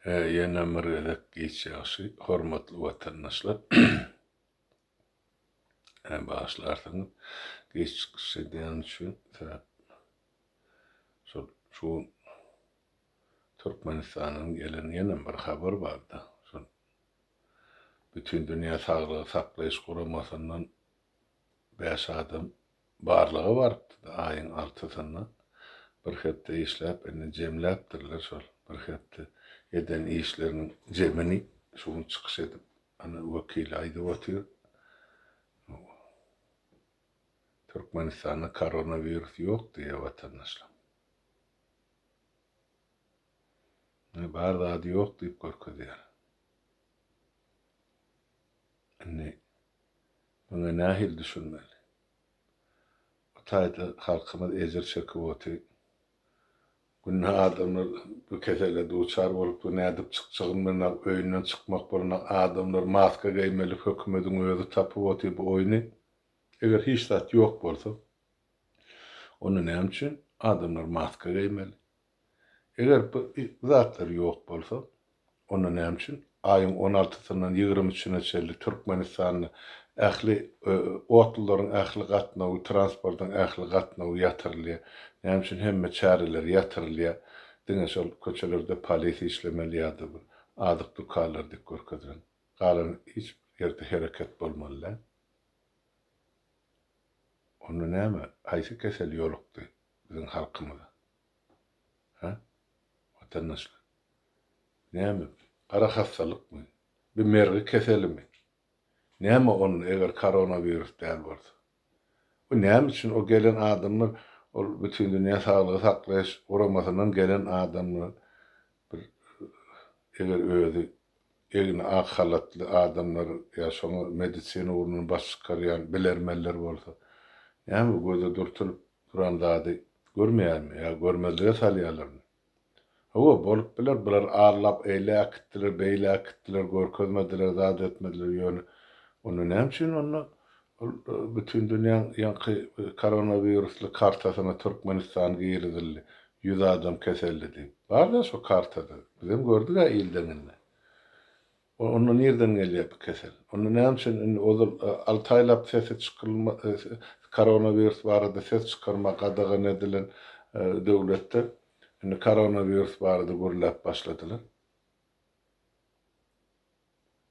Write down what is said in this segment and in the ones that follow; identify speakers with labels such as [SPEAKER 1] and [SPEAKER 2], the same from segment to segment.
[SPEAKER 1] Ýene bir gezek giç ýagşy, hormatly watandaşlar. Bagyşlarsyňyz, giç çykyş edýänim üçin, sebäp şol şu gün Türkmenistandan gelen ýene bir habar bardy. Şol Bütindünýä Saglygy Saklaýyş Guramasyndan bäş adam barlaga barypdy-da aýyň altysynda. Bir hepde işläp, indi jemläpdirler şol bir hepde eden işleriniň jemini şu gün çykyş edip, ana wekili aýdyp otyr. Türkmenistanda koronawirus ýok diýýär watandaşlar. Bar zady ýok diýip görkezýär. Indi muňa nähili düşünmeli? Bu taýda halkymyz ejir çekip otyr. Günde adamlar bu kesele duçar bolup bu nädip çykjagyny bilenok, öýünden çykmak bolanok, adamlar maska geýmeli, hökümediň özi tapyp otyr bu oýny. Eger hiç zat ýok bolsa, onda näme üçin adamlar maska geýmeli? Eger bu zatlar ýok bolsa, onda näme üçin aýyň on altysyndan ýigrimi üçüne çenli Türkmenistanda ähli otlularyň ähli gatnawy, transportyň ähli gatnawy ýatyrylýar? Näme üçin hemme çäreler ýatyrylýar? Diňe şol köçelerde polis işlemeli ýa-da bir azyk dükanlary dik görkezilen. Galan hiç bir ýerde hereket bolmaly däl. Onda näme, haýsy kesel ýolukdy biziň halkymyza? Hä? Watandaşlar. Näme bu? Gara hassalykmy? Bu mergi keselimi? Näme onda eger koronawirus däl bolsa? Bu näme üçin o gelen adamlar ol Bütindünýä saglygy saklaýyş guramasyndan gelen adamlar bir eger özi egni ak halatly adamlar ýa şoňa medisina ugrundan baş çykarýan bilermenler bolsa näme göze dürtülip duran zady görmeýärmi ýa görmezlige salýarlarmy? Hawa, bolup biler, bular allap eýle äkitdiler, beýle äkitdiler, görkezmediler, zat etmediler, ýöne onda näme üçin onda ol bütin dünýäň ýaňky koronawirusly kartasyna Türkmenistan girizildi, ýüz adam keseldi diýip. Bar-da şo kartada, bizem gördük-ä il deňinde. Onda nirden gelýär bu kesel? Onda näme üçin indi ozal alty aýlap sesi çykylma koronawirus barada ses çykarma gadagan edilen döwletde indi koronawirus barada gürläp başladylar?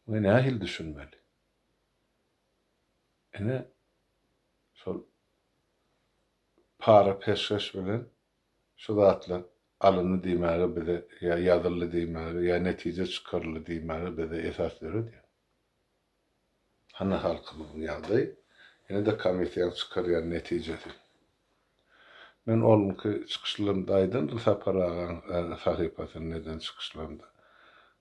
[SPEAKER 1] Muňa nähili düşünmeli? Ine şol para-peşgeş bilen şu zatlar alyndy diýmäge bize ýa ýazyldy diýmäge ýa netije çykaryldy diýmäge bize esas döredýär. Hany halkymyzyň ýagdaýy, ýene-de komissiýaň çykarýan netijesi. Men olunky çykyşlarymda aýdandym Sapar agaň sahypasynda eden çykyşlarymda.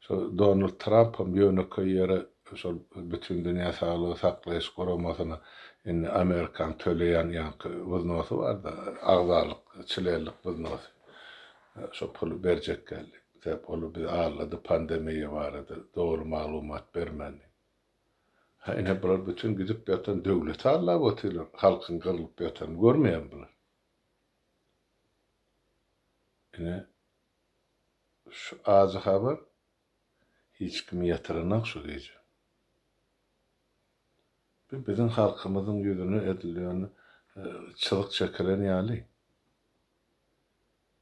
[SPEAKER 1] Şo Donald Trampam ýönekeý ýere şol Bütindünýä saglygy saklaýyş guramasyna indi Amerikaň töleýän ýaňky wznosy bar-da, agzalyk, çlenlik wznosy. Şo puly berjek geldi. Sebäp ol bizi aldady pandemiýa barada dogry maglumat bermän diýip. Ha ine bular bütin gidip ýatan döwleti aldap otyrlar, halkyň gyrlyp ýatanyny görmeýärmi bular? Ine şu ajy habar hiç kimi ýatyranok şu gije. Bu biziň halkymyzyň ýüzüne edil ýöne çyzyk çekilen ýaly.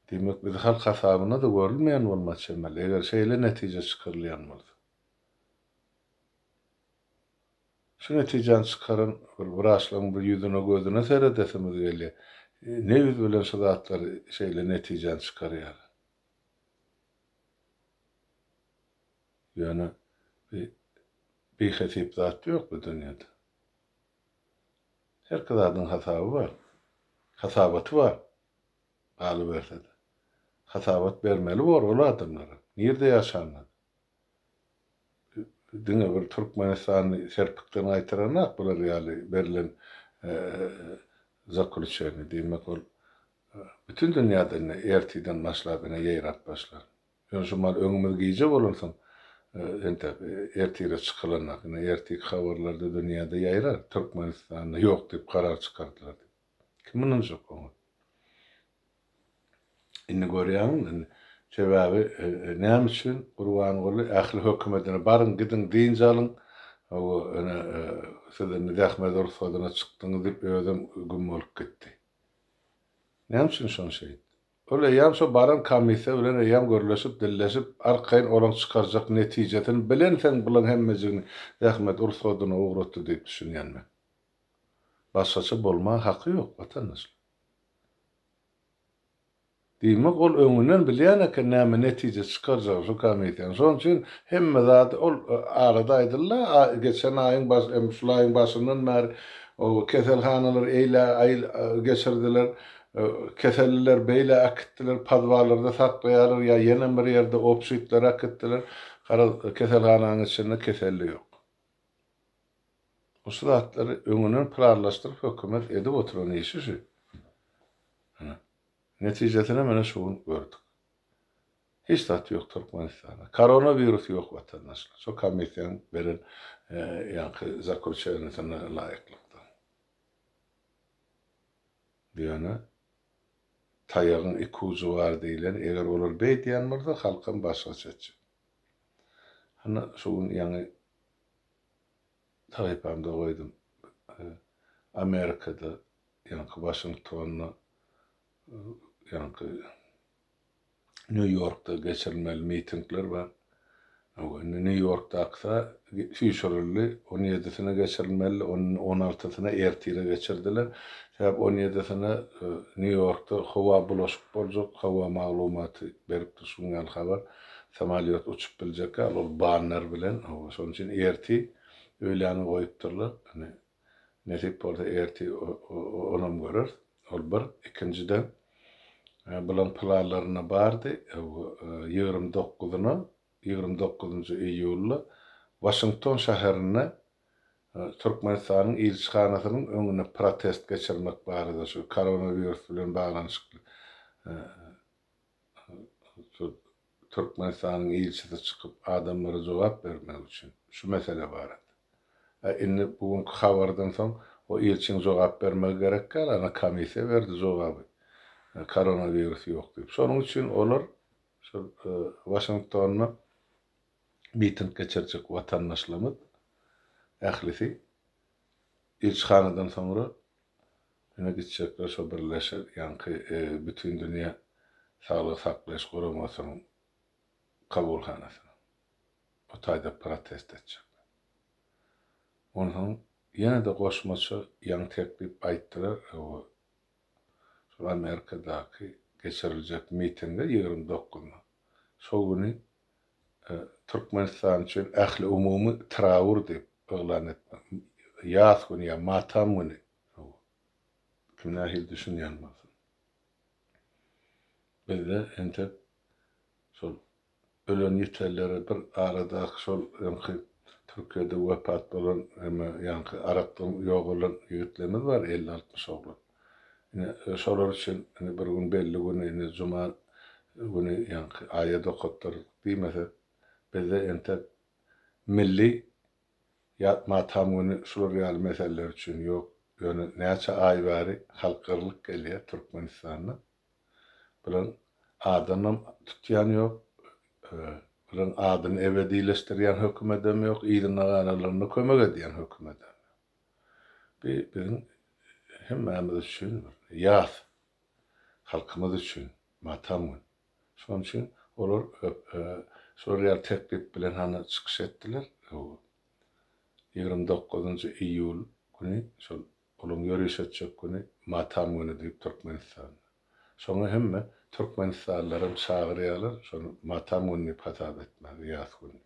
[SPEAKER 1] Diýmek biz halk hasabyna-da görülmeýän bolma çemeli, eger şeýle netije çykarylýan bolsa. Şu netijäni çykaran bir wraçlaryň bir ýüzüne gözüne seredesimiz gelýär. Ne ýüz bilen şu zatlary şeýle netijäni çykarýarlar. Ýöne bi bihesip zat ýok bu dünýede. Herki zadyň hasaby bar. Hasabaty bar. Galyberse-de. Hasabat bermeli bor ol adamlara. Nirde ýaşanlar. Diňe bir Türkmenistany serpikden gaýtaranok bular ýaly berlen zaklýuçeniýa. Diýmek ol bütin dünýäde indi ertirden başlap ine ýaýrap başlar. Ýöne şu mal öňümiz gije bolansoň entek ertire çykylanok. Ine ertirki habarlarda dünýäde ýaýrar Türkmenistanda ýok diýip karar çykardylar diýip. Kim ynanjak oňa? Indi görýäňmi indi. Sebäbi näme üçin Gurbanguly ähli hökümetine baryň gidiň dynç alyň, hawa ine siz indi zähmet rugsadyna çykdyňyz diýip özem güm bolup gitdi. Näme üçin şony şeýtdi? Ol eýýäm şo baran komissiýa bilen eýýäm gürleşip, dilleşip, arkaýyn olaň çykarjak netijesini bilenseň bulaň hemmejigini zähmet rugsadyna ugratdy diýip düşünýän men. Başgaça bolmaga haky ýok watandaşlar. Diýmek ol öňünden bilýän eken näme netije çykarjagyny şu komissiýanyň. Şonuň üçin hemme zady ol arada aýdyldy geçen aýyň baş şul aýyň başyndan bäri keselhanalar eýle geçirdiler. Keselliler beýle äkitdiler, podwallarda saklaýarlar ýa ýenem bir ýerde obşitlere äkitdiler. Garaz, keselhananyň içinde keselli ýok. Şu zatlary öňünden planlaşdyryp hökümet edip oturan işi şu. Ine. Netijesini mine şu gün gördük. Hiç zat ýok Türkmenistanda. Koronawirus ýok watandaşlar. Şo komissiýanyň beren ýaňky zaklýuçeniýesine laýyklykda. Ýöne taýagyň iki ujy bar diýlen, eger olar beýdýän bolsa, halkam başgaça etjek. Hany şu gün ýaňy sahypamda goýdum. Amerikada ýaňky Waşingtonda ýaňky Nýu-Ýorkda geçirilmeli mitingler bar. Indi Nýu-Ýorkdakysy süýşürildi, on ýedisine geçirilmelidi, ony on altysyna ertire geçirdiler. Sebäp on ýedisine Nýu-Ýorkda howa bulaşyk boljak, howa maglumaty beripdir şunuň ýaly habar. Samolýot uçup biljek ýaly ol banner bilen, hawa, şonuň üçin ertir öýläne goýupdyrlar. Indi Nesip bolsa ertir onam göreris. Ol bir. Ikinjiden, bulaň planlarynda bardy, 29-na, 29-njy iýulda Waşington şäherinde Türkmenistanyň ilçihanasynyň öňünde protest geçirmek barada şu koronawirus bilen baglanyşykly şu Türkmenistanyň ilçisi çykyp adamlara jogap bermek üçin şu mesele barada. A indi bu günki habardan soň o ilçiň jogap bermegi gerek däl, ana komissiýa berdi jogaby. Koronawirus ýok diýip. Şonuň üçin olar şol Waşingtonda miting geçirjek watandaşlarymyz ählisi ilçihanadan soňra Ine gitjekler şo birleşen ýaňky Bütindünýä Saglygy Saklaýyş Guramasynyň kabulhanasyna. O taýda protest etjekler. Onsoň ýene-de goşmaça ýaňy teklip aýtdylar, hawa, şol Amerikadaky geçiriljek mitinge 29-na. Şo güni Türkmenistan üçin ähliumumy trawur diýip yglan etmek. Ýas güni ýa matam güni. Kim nähili düşünýän bolsa. Bizde entek şol ölen ýitenlere bir aradaky şol öňki Türkiýede wepat bolan eme ýaňky arakdan ýogalan ýigitlerimiz bar 50-60 oglan. Ine şolar üçin ine bir gün belli güni ine juma güni ýaňky aýat okatdyr diýmesek bizde entek milli Ýat matam güni şular ýaly meseleler üçin ýok. Ýöne näçe aý bäri halk gyrlyp gelýär Türkmenistanda. Bulaň adynam tutýan ýok. Bulaň adyny ebedileşdirýän hökümedem ýok, yzynda galanlaryna kömek edýän hökümedem ýok. Bi biziň hemmämiz üçin bir ýas. Halkymyz üçin matam gün. Şonuň üçin olar şolar ýaly teklip bilen hany çykyş etdiler. 29-njy iýul güni şol olaryň ýöriş etjek güni matam güni diýip Türkmenistanda. Şoňa hemme türkmenistanlylaram çagyrýarlar şony matam güni diýip hasap etmäge, ýas güni.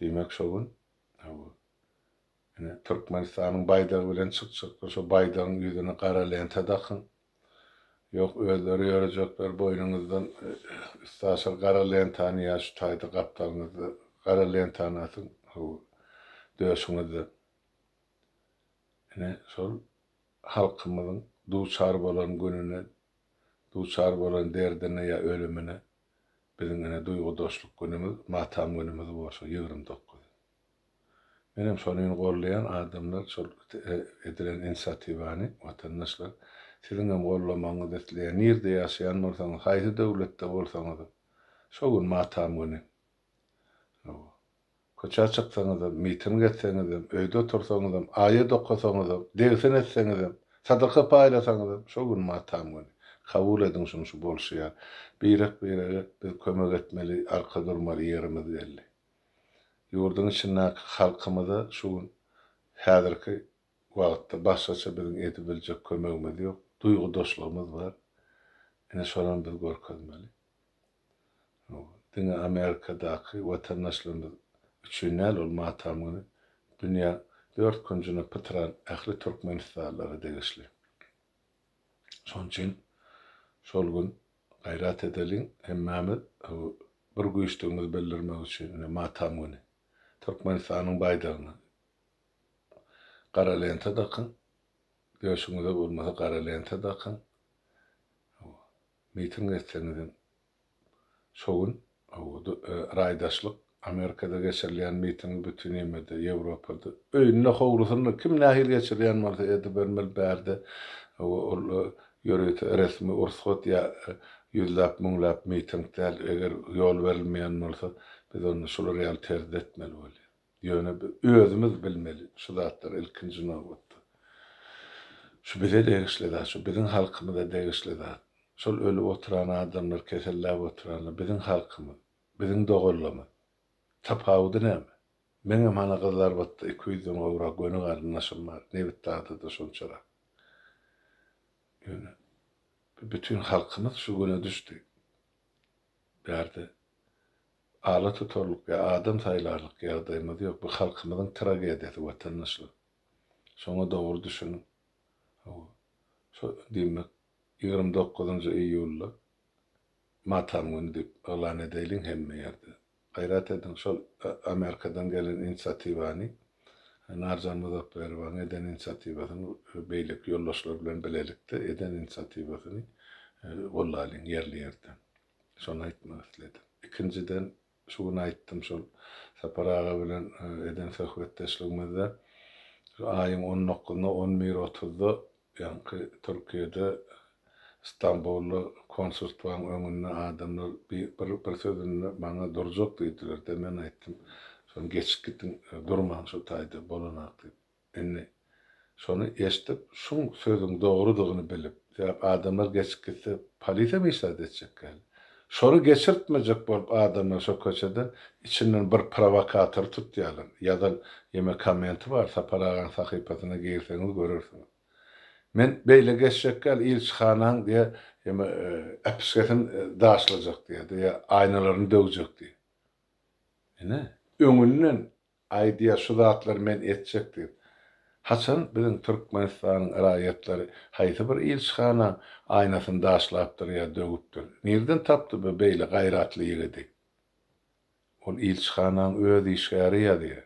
[SPEAKER 1] Diýmek şo gün ine Türkmenistanyň baýdagy bilen çykjaklar şo baýdagyň ýüzüne gara lenta dakyň. Ýok, özleri ýörejekler boýnuňyzdan üstaşyr gara lentany ýa şu taýda gapdalyňyzda gara lentany asyň, hawa, döşüňizde. Ine, şol halkymyzyň duçar bolan gününe, duçar bolan derdine ýa ölümine biziň ine duýgudaşlyk günümiz, matam günümiz bor şo 29. Menem şonyny gollaýan adamlar şol edilen inisiatiwany watandaşlar siziňem gollamagyňyzy isleýän nirde ýaşaýan bolsaňyz haýsy döwletde bolsaňyzam. Şo gün matam güni. Hawa. Köçä çyksaňyzam, miting etseňizem, öýde otursaňyzam, aýat okasaňyzam, degsin etseňizem, sadaka paýlasaňyzam, şo gün matam güni. Kabul ediň şuny şu bolşy ýaly. Birek-birege biz kömek etmeli, arka durmaly ýerimiz geldi. Ýurduň içindäki halkymyza şu gün häzirki wagtda başgaça biziň edibiljek kömegimiz ýok. Duýgudaşlygymyz bar. Ine şonam biz görkezmeli. Diňe Amerikadaky watandaşlarymyz üçin däl ol matam güni dünýäň dört künjüne pytran ähli türkmenistanlylara degişli. Şonuň üçin şol gün gaýrat edeliň hemmämiz bir güýçdügimizi bildirmek üçin ine matam güni Türkmenistanyň baýdagyna gara lenta dakyň döşüňize bolmasa gara lenta dakyň Miting etseňizem şo gün raýdaşlyk Amerikada geçirilýän mitingi bütin ýemede, Ýewropada, öýünde, howlusynda kim nähili geçirýän bolsa edibermeli bärde ol ýörite resmi ursgat ýa ýüzläp müňläp miting däl eger ýol berilmeýän bolsa biz onda şular ýaly terzde etmeli bolýar. Ýöne biz özümiz bilmeli şu zatlary ilkinji nobatda. Şu bize degişli zat, şu biziň halkymyza degişli zat. Şol ölüp oturan adamlar, keselläp oturanlar biziň halkymyz, biziň doganlarymyz. Tapawudy näme? Meňem hana Gyzylarbatda iki ýüzden gowrak göni garyndaşym bar, Nebitdagda-da şonçarak. Ýöne bütin halkymyz şu güne düşdi. Bärde ala tutarlyk ýa adam saýlarlyk ýagdaýymyz ýok. Bu halkymyzyň tragediýasy watandaşlar. Şoňa dogry düşüniň. Hawa. Şo diýmek 29-njy iýulda matam güni diýip yglan edeýliň hemme ýerde. Gaýrat ediň şol Amerikadan gelen inisiatiwany Narjan Muzapberowaň eden inisiatiwasyny beýleki ýoldaşlar bilen bilelikde eden inisiatiwasyny gollalyň ýerli ýerden. Şony aýtmak isledim. Ikinjiden, şu gün aýtdym şol Sapar aga bilen eden söhbetdeşligimizde, şu aýyň on dokuzynda on bir otuzda ýaňky Türkiýede Stambulda konsulstwaň öňünde adamlar bir bir sözünde maňa durjak diýdiler-de, men aýtdym, şony geçip gidiň, durmaň şu taýda, bolanak diýip. Indi şony eşidip, şuň sözüň dogrudygyny bilip, sebäp adamlar geçip gitse, polisem hiç zat etjek däl. Şony geçirtmejek bolup adamlar şo köçeden içinden bir prowokatory tutýarlar. Ýazan ýeme kommenti bar, Sapar agaň sahypasyna girseňiz görersiňiz. Men beýle geçjek däl, ilçihanaň diýe ýeme äpişgesini daşlajak diýýär, diýýär, aýnalaryny döwjek diýýär. Ine, öňünden Aýdýar şu zatlary men etjek diýip. Haçan biziň Türkmenistanyň raýatlary haýsy bir ilçihanaň aýnasyny daşlapdyr ýa döwüpdir? Nirden tapdy bu beýle gaýratly ýigidi? Ol ilçihanaň öz işgäri ýazýar.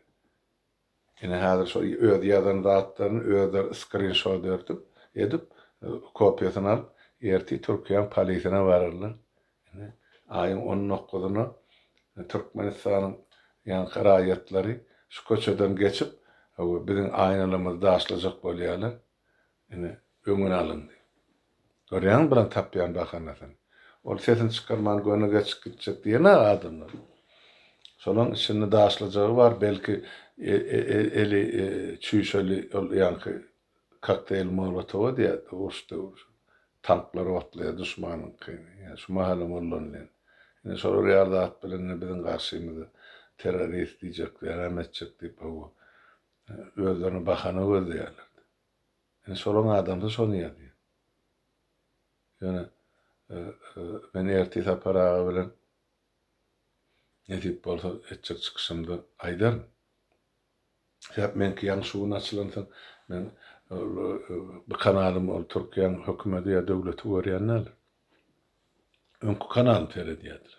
[SPEAKER 1] Ine häzir şo öz ýazan zatlaryny özleri skrinşot erdip edip kopiýasyny alyp ertir Türkiýäň polisine bararlar. Ine, aýyň on dokuzyna Türkmenistanyň ýaňky raýatlary şu köçeden geçip, hawa, biziň aýnalarymyzy daşlajak bolýarlar. Ine, öňüni alyň diýip. Görýäňmi bilen tapýan bahanasyny. Ol sesini çykarman göni geçip gitjek diýen-ä adamlar. Şolaň içinde daşlajagy bar, belki eli çüýşeli ol ýaňky Kokteýl Molotowa diýýärdi uruş döwri. Tanklar otlaýar duşmanyňkyny. Ýa şu mahalam ullanylýan. Ine şolar ýaly zat bilen ine biziň garşymyza terrorist diýjek, näme etjek diýip hawa özlerine bahana gözleýärlerdi. Ine şolaň adamsy şony ýazýar. Ýöne men ertir Sapar aga bilen nesip bolsa etjek çykyşymda aýdaryn. Sebäp meňki ýaňy şu gün açylansoň men bu kanalym ol Türkiýäň hökümedi ýa döwleti görýän däl. Öňki kanalymy seredýärdiler.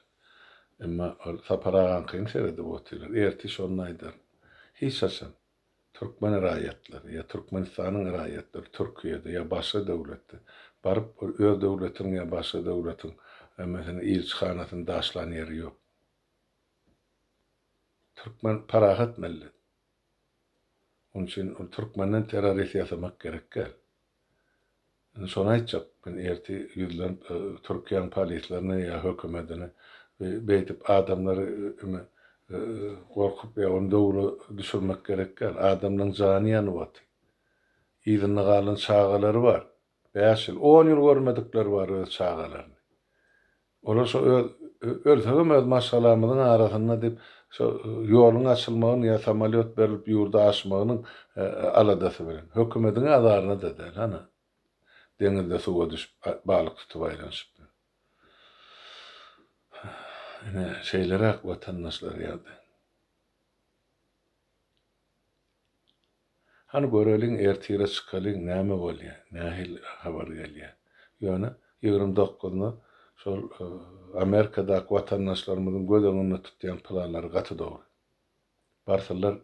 [SPEAKER 1] Emma ol Sapar agaňkyny seredip otyrlar. Ertir şony aýdaryn. Hiç haçan türkmen raýatlary ýa Türkmenistanyň raýatlary Türkiýede ýa başga döwletde baryp ol öz döwletiniň ýa başga döwletiň meselem ilçihanasyny daşlan ýeri ýok. Türkmen parahat millet. Onuň üçin ol türkmenden terrorist ýasamak gerek däl. Indi şony aýtjak, men ertir ýüzlenip Türkiýäň polislerine ýa hökümetine. Beýdip adamlary ime gorkup ýa ony döwre düşürmek gerek däl. Adamlaň jany ýanyp otyr. Yzynda galan çagalary bar. Bäş ýyl, on ýyl görmedikleri bar öz çagalaryny. Olar şo öz ölsegem öz maşgalamyzyň arasynda diýip, şo ýoluň açylmagyny ýa samolýot berlip ýurda aşmagynyň aladasy bilen. Hökümediň azaryna-da däl, hana. Deňizde suwa düşüp, balyk tutup aýlanyşyp. Ine, şeýleräk watandaşlar ýagdaý. Hany göreliň ertire çykalyň näme bolýa, nähili habar gelýä. Ýöne 29-na şol Amerikadaky watandaşlarymyzyň göz öňünde tutýan planlary gaty dogry. Barsynlar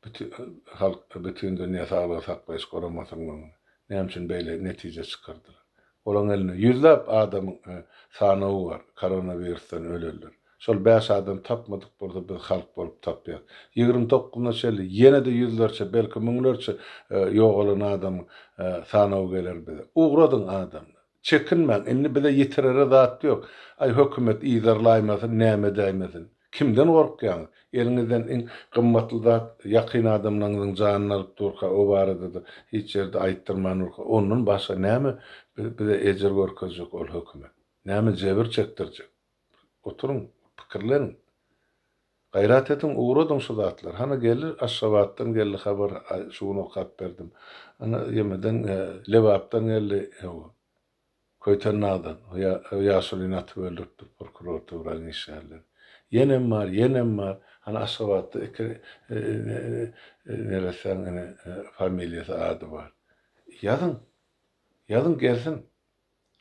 [SPEAKER 1] bütin halk Bütindünýä Saglygy Saklaýyş Guramasynyň öňüne. Näme üçin beýle netije çykardylar? Olaň elinde ýüzläp adamyň sanawy bar, koronawirusdan ölenler. Şol bäş adam tapmadyk bolsa biz halk bolup tapýas. 29-na çenli ýene-de ýüzlerçe, belki müňlerçe ýogalan adamyň sanawy geler bize. Ugradyň adamlar. Çekinmäň, indi bize ýitirere zat ýok. Aý hökümet yzarlaýmasyn, näme edäýmesin. Kimden gorkýaňyz? Eliňizden iň gymmatly zat ýakyn adamlaryňyzyň janyny alyp durka, o barada-da hiç ýerde aýtdyrman durka, ondan başga näme bize ejir görkezjek ol hökümet? Näme jebir çekdirjek? Oturyň, pikirleniň. Gaýrat ediň, ugradyň şu zatlary. Hany geldi, Aşgabatdan geldi habar, şu gün okap berdim. Ana, ýemeden, Lebapdan geldi, hawa. Köýtendagdan, o ýaşulyny atyp öldüripdir prokuraturaň işgärleri. Ýenem bar, ýenem bar. Hany Aşgabatda iki neressäň ine familiýasy, ady bar. Ýazyň. Ýazyň gelsin.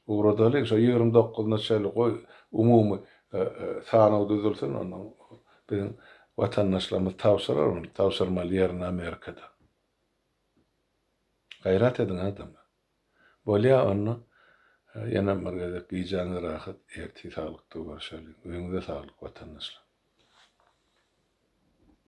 [SPEAKER 1] Ugradalyň, şo 29-na çenli goý umumy sanaw düzülsin, ondan biziň watandaşlarymyz tabşyrar ony, tabşyrmaly ýerine Amerikada. Gaýrat ediň adamlar. Bolýa onda, ýenem bir gezek gijäňiz rahat, ertir saglykda görşeliň. Öýüňize saglyk watandaşlar.